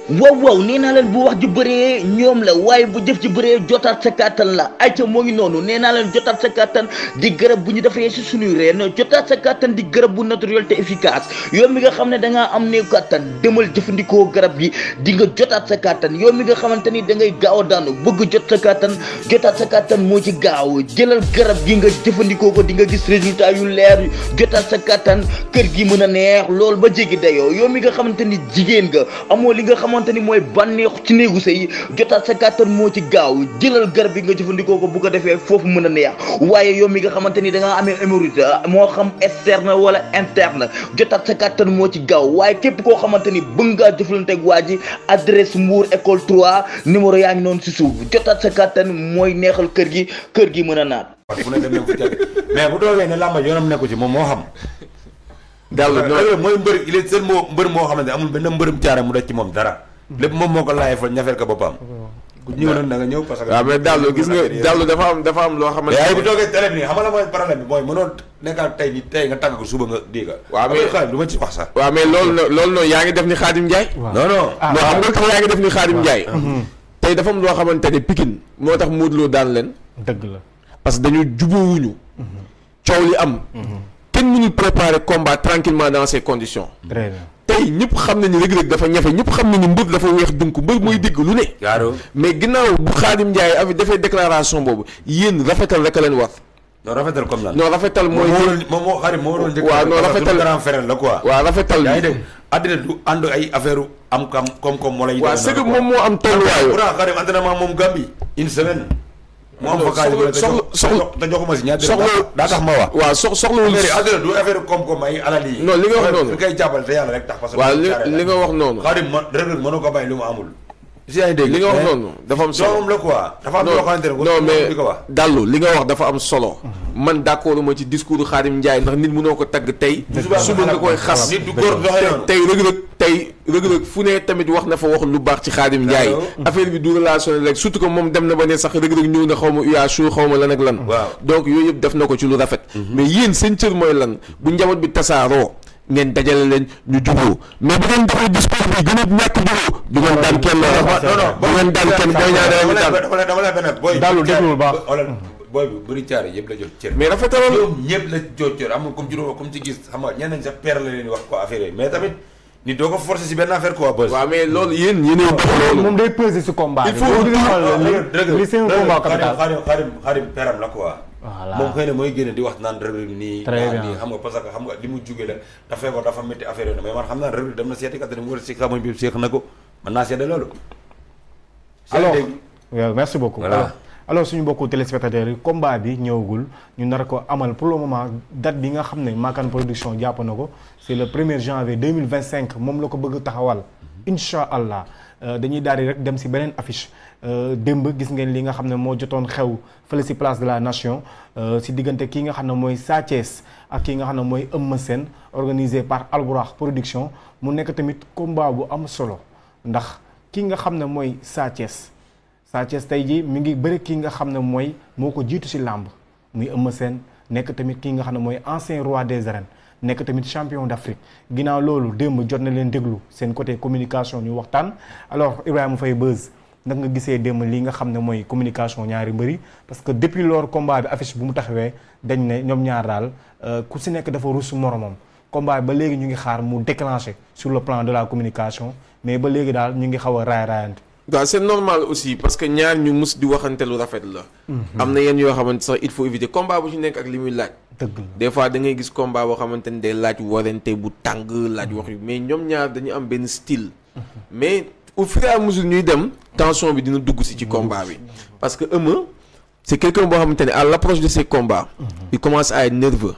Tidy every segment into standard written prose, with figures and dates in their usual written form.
waaw nee naa leen bu wax ji bëree ñoom la waaye bu jëf ji bëree jotaat sa kàttan la ayca moo ngi noonu nee naa leen jotaat sa kàttan di garab bu ñu defee si suñuy reen jotaat sa kàttan di garab bu naturel te efficace yow mi nga xam ne da ngaa am néew kàttan demal jëfandikoo garab gi di nga jotaat sa kàttan yow mi nga xamante ni da ngay gaaw a daanu bëgg jot sa kàttan jotaat sa kàttan moo ci gaaw jëlal garab gi nga jëfandikoo ko di nga gis résultat yu leer jotaat sa kàttan kër gi mën a neex loolu ba jéggi dayoo yow mi nga xamante ni jigéen nga amoo li nga xamante ni mooy bànneexu ci néegu sëy jotaat sa kàttan moo ci gaaw jëlal garab bi nga jëfandikoo ko bu ko defee foofu mën a neex waaye yow mi nga xamante ni da ngaa amee hémorroïde moo xam externe wala interne jotaat sa kàttan moo ci gaaw waaye képp koo xamante ni bëgg ngaa jëflanteeg waa ji adresse Mbour école 3 numéro yaa ngi noonu si suuf jotaat sa kàttan mooy neexal kër gi mën a naat. fu ne dem mais bu doogee ne làmba yoonam nekku ci moom moo xam. Dalou mooy mbër il est seul mbër moo xamante amul benn mbërëm caare mu def ci moom dara. lépp moom moo ko laajee fa ñafeel ko boppam. ku ñëw nag da nga ñëw parce que. waaw mais Dalou gis nga Dalou dafa am loo xamante ne. bu toogee télé bi nii xam nga la mooy problème bi mooy mënoo nekkaat tey nii tey nga tàgg ko suba nga dégg. waaw mais xaalis du ma ci wax sax. waaw mais loolu noonu yaa ngi def ni Khadim Ndiaye. non non xam nga tax yaa ngi def ni Khadim Ndiaye. tey dafa am loo xamante ne Pikine moo tax Modou Lo daan leen. dëgg la parce que dañu jubóowuñu. coow li am. kenn mënul préparer combat tranquillement dans ces conditions. très bien tey ñëpp xam nañu Reug Reug dafa ñafe ñëpp xam nañu mbër dafa weex dunk mbër mooy dégg lu ne. mais ginnaaw bu Khadim Ndiaye af defee déclaration boobu yéen rafetal rek a leen war. non rafetal comme lan. non rafetal mooy. moom moo Khadim moo waroon njëkk. waaw non rafetal grand frère la quoi. waaw rafetal yaa ngi dégg àddina du ànd ay affaire am koom-koom moo lay. waaw c'est que moom moo am tolluwaayoo. pourtant Khadim entraînement moom Gambie une semaine. mu am soxla te joxuma si ñaata daa tax ma wax. waaw soxlawul àddina du affaire koom-koom ay alal yi. non li nga wax noonu du koy jàppale te yàlla rek tax. parce que waaw li nga wax noonu. Khadim Reug Reug mënu ko bàyyi lu mu amul. si yaa ngi dégg li nga wax noonu dafa am solo la quoi. dafa am loo xamante ne non mais Dalou li nga wax dafa am solo. man d'accord ma ci discours Khadim Ndiaye ndax nit mënoo ko tagg tey. suba nga koy xas. nit du góor doxee noonu tey Reug Reug fu ne tamit wax na fa wax lu baax ci Khadim Ndiaye. affaire bi du relationnel rek surtout que moom dem na ba ne sax Reug Reug ñëw na xaw ma UASU xaw ma lan ak lan. donc yooyu yëpp def na ko ci lu rafet. mais yéen seen cër mooy lan bu njaboot bi tasaaroo ngeen dajale leen ñu jubóo mais bu ngeen defee discours bi gën a ñàkk jubóo du ngeen daan kenn du ngeen daan kenn booy ñaar dama la benn booy Dalou déglu baax booy bi bëri caare yëpp la jot cër mais rafetaloon ñoom ñëpp la jot cër amul comme juróom comme ci gis xam nga ñeneen sa père la leen wax ko affaire yi mais tamit nit doo ko forcer si benn affaire quoi buzz. waaw mais loolu yéen loolu moom day peser si combat il faut li seen combat capital Khadim peram la quoi. voilà moom xëy na mooy génne di wax naan Reug Reug nii. très bien nii xam nga parce que xam nga li mu jóge la dafa feebar dafa métti affaire yooyu mais man xam naa Reug Reug dem na seeti kat mu war a si xamuñ bi seex na ko mën naa seede loolu. alors merci beaucoup. voilà alors suñu mbokku téléspectateurs yi combat bi ñëwagul ñu nar ko amal pour le moment date bi nga xam ne Makan production jàpp na ko c'est le 1er janvier 2025 moom la ko bëgg taxawal. incha allah dañuy daal di rek dem si beneen affiche. démb gis ngeen li nga xam ne moo jotoon xew fële si place de la nation si diggante kii nga xam ne mooy Sa Thiès ak kii nga xam ne mooy Eumeu Sène organisé par Albourakh production mu nekk tamit combat bu am solo ndax kii nga xam ne mooy Sa Thiès tey jii mi ngi bëri kii nga xam ne mooy moo ko jiitu si làmb muy Eumeu Sène nekk tamit kii nga xam ne mooy ancien roi des arènes nekk tamit champion d'Afrique ginnaaw loolu démb jot na leen déglu seen côté communication ñu waxtaan alors Ibrahima Faye Beuz nag nga gisee démb li nga xam ne mooy communication ñaari mbëri parce que depuis lors combat bi affiche bu mu taxawee dañ ne ñoom ñaar daal ku si nekk dafa rus moromam combat bi ba léegi ñu ngi xaar mu déclencher sur le plan de la communication mais ba léegi daal ñu ngi xaw a raayante. waaw c'est normal aussi parce que ñaar ñu mus di waxante lu rafet la. am na yenn yoo xamante sax il faut éviter combat bu ci nekk ak li muy laaj. dëgg la des fois da ngay gis combat boo xamante ni day laaj warante bu tàng laaj wax yu mais ñoom ñaar dañu am benn style. mais au fur et à mesure ñuy dem tension bi dina dugg si ci combat bi parce que Eumeu c'est quelqu'un boo xamante ne à l'approche de ces combats il commence à être nerveux.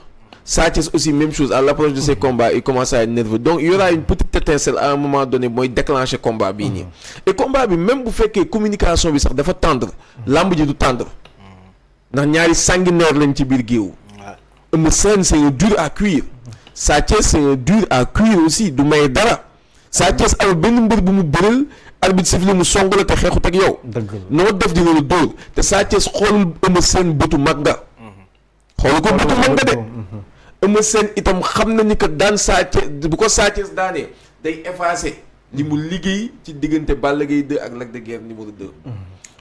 Sa Thiès aussi même chose à l'approche de ces combats il commence à être nerveux donc il y aura une petite étincelle à un moment donné mooy déclencher combat bii nii et combat bi même bu fekkee communication bi sax dafa tendre lamb ji du tendre ndax ñaari sanguinaire lañ ci biir géew. Eumeu Sène c'est un dur à cuire Sa Thiès c'est un dur à cuire aussi du may dara Sa Thiès amul benn mbër bu mu bëreel arbitre sifflé mu song la te xeexut ak yow. dëgg la noo def dina la dóor te Sa Thiès xoolul Eumeu Sène bëtu mag nga. xoolu ko bëtu mag nga de. Eumeu Sène itam xam na ni que daan Sa Thiès bu ko Sa Thiès daanee day effacer li mu liggéey ci diggante Balla Gaye 2 ak Lac de Guiers numéro 2.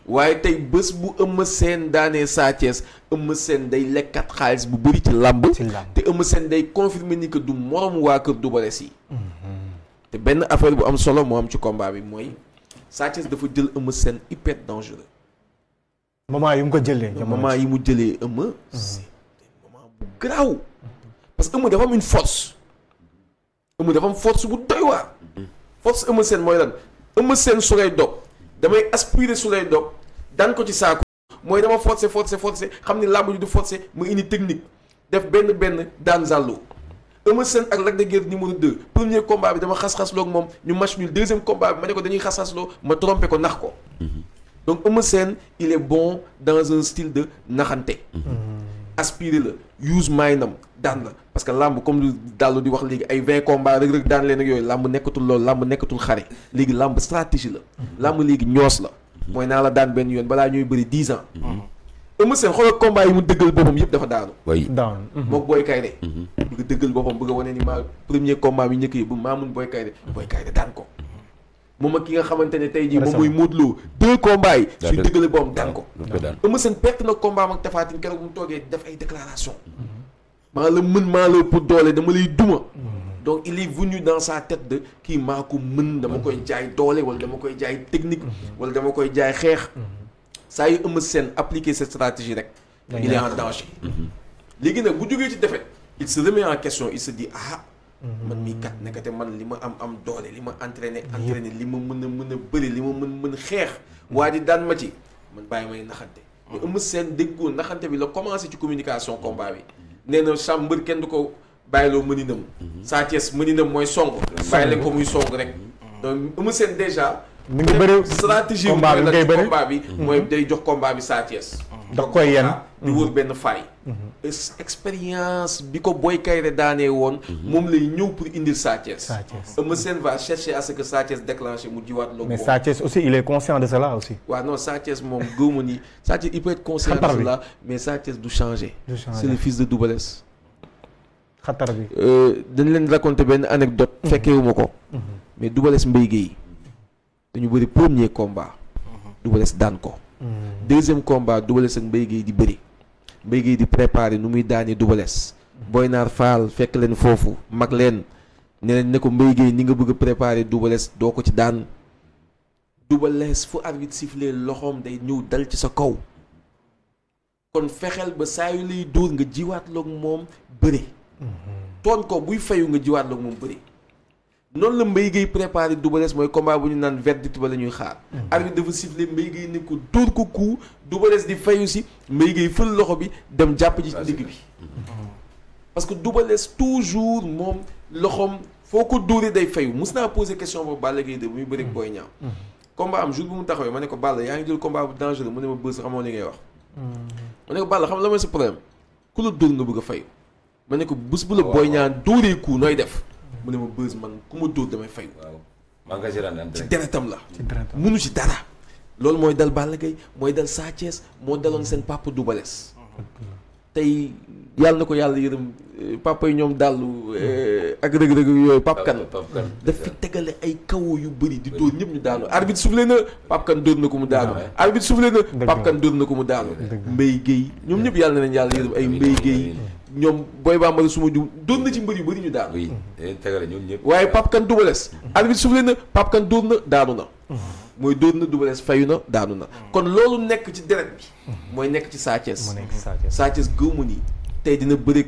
waaye tey bés bu Eumeu Sène daanee Sa Thiès Eumeu Sène day lekkat xaalis bu bëri ci làmb. te Eumeu Sène day confirmer ni que du morom waa kër Double Less yi. te benn affaire bu am solo moo am ci combat bi mooy Sa Thiès dafa jël Eumeu Sène hyper dangereux. moment yi mu ko jëlee. moment yi mu jëlee Eumeu. c'est moment bu garaaw. parce que Eumeu dafa am une force. Eumeu dafa am force bu doy waar. force Eumeu Sène mooy lan Eumeu Sène su lay dog damay aspirer su lay dog daan ko ci saako. mooy dama forcer xam ni làmb ji du forcer mu indi technique def benn daan zàllu. Eumeu Sène ak Lac de Guiers numéro 2 premier combat bi dama xas-xasloo ak moom ñu match nul deuxième combat bi ma ne ko dañuy xas-xasloo ma trompé ko nax ko. donc Eumeu Sène il est bon dans un style de naxante. aspirer la use maynam daan la parce que làmb comme lu Dalou di wax léegi ay 20 combats Reug Reug daan leen ak yooyu làmb nekkatul loolu làmb nekkatul xare léegi làmb stratégie la. làmb léegi ñoos la. mooy naa la daan benn yoon balaa ñuy bëri 10 ans. Eumeu Sène xoolal combat yi mu dëggal boppam yëpp dafa daanu. daanu. moog Boy Kayre. bëgg dëggal boppam bëgg a wane ni maa premier combat bi njëkk yi bu maa mun Boy Kayre daan ko. moom ak ki nga xamante ne tey jii moom mooy Modou Lo 2 combats yi. suy dëggale boppam daan ko. Eumeu Sène perte na combat am ak Tapha Tine keroog mu toogee def ay déclaration. maa la mën maa la pour doole dama lay duma. donc il est venu dans sa tête de kii maa ko mën dama koy jaay doole wala dama koy jaay technique. wala dama koy jaay xeex. saa yu Eumeu Sène appliquer cette stratégie rek. il est en danger. léegi nag bu jógee ci défaite il se remet en question il se dit man mii kat nekkate man li ma am doole li ma entraîné li ma mën a bëri li ma mën xeex. waa di daan ma ci man bàyyi may naxante. mais Eumeu Sène déggoo naxante bi la commencé ci communication combat bi. nee na sam mbër kenn du ko bàyyiloo mëninam. Sa Thiès mëninam mooy song. bàyyi leen ko muy song rek. donc Eumeu Sène déjà. mi ngi bëri stratégie combat bi mooy day jox combat bi Sa Thiès. da koy yenn di wër benn faay. expérience bi ko Boy Kayre daanee woon. moom lay ñëw pour indil Sa Thiès. Eumeu Sène va chercher à ce que Sa Thiès déclenche mu jiwaat loolu. mais Sa Thiès aussi il est conscient de cela aussi. waaw non Sa Thiès moom gëwuma ni Sa Thiès il peut être conscient de cela mais Sa Thiès du changer. c'est le fils de Double Less. xatar bi. dañ leen raconter benn anecdote fekkeewuma ko. mais Double Less Mbaye Guèye dañu bëri premier combat. Double Less daan ko. deuxième combat Double Less ak Mbaye Guèye di bëri. Mbaye Guèye di préparer nu muy daanee Double Less. Boy Naar Faal fekk leen foofu mag leen ne ko Mbaye Guèye ni nga bëgg a préparer Double Less doo ko ci daan. Double Less fu arbitre sifflé loxoom day ñëw dal ci sa kaw. kon fexeel ba saa yu lay dóor nga jiwaat loog moom bëri. toon ko buy fayu nga jiwaat loog moom bëri. noonu la Mbaye Guèye préparé Double Less mooy combat bu ñu naan verdict ba la ñuy xaar. arbitre dafa sifflé Mbaye Guèye ne ko dóor ko coup Double Less di fayu si Mbaye Guèye fël loxo bi dem jàpp ji ci digg bi. parce que Double Less toujours moom loxoom foo ko dóoree day fayu mus naa posé question boobu Balla Gaye de bu muy bëri Boy Niang. combat am jour bu mu taxawee ma ne ko Balla yaa ngi jël combat bu dangereux mu ne ma beuz xamoo li ngay wax. ma ne ko Balla xam la mooy sa problème ku la dóor nga bëgg a fayu. ma ne ko bés bu la Boy Niang dóoree coup nooy def. mu ne ma beuz man ku ma dóor damay fayu. ci deretam la. munu ci dara. loolu mooy dal Balla Gaye mooy dal Sa Thiès moo daloon seen papa Double Less. tey yàlla na ko yàlla yërëm papa yi ñoom Dalou ak Reug Reug yooyu Pape Kane daf fi tegale ay kawo yu bëri di dóor ñëpp ñu daanu arbitre soufflé na Pape Kane dóor na ko mu daanu arbitre soufflé na Pape Kane dóor na ko mu daanu Mbaye Guèye ñoom ñëpp yàlla na leen yàlla yërëm ay Mbaye Guèye ñoom Boy Bambara suma jum dóor na ci mbër yu bëri ñu daanu waaye Pape Kane Double Less arbitre soufflé na Pape Kane dóor na daanu na mooy dóor na Double Less fayu na daanu na kon loolu nekk ci deret bi mooy nekk ci Sa Thiès Sa Thiès gëw ma nii tey dina bëreeg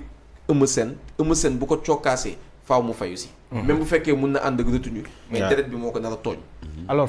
Eumeu Sène bu ko cokkaasee faaw mu fayu si même bu fekkee mun na ànd ak retenue mais deret bi moo ko nar a tooñ alors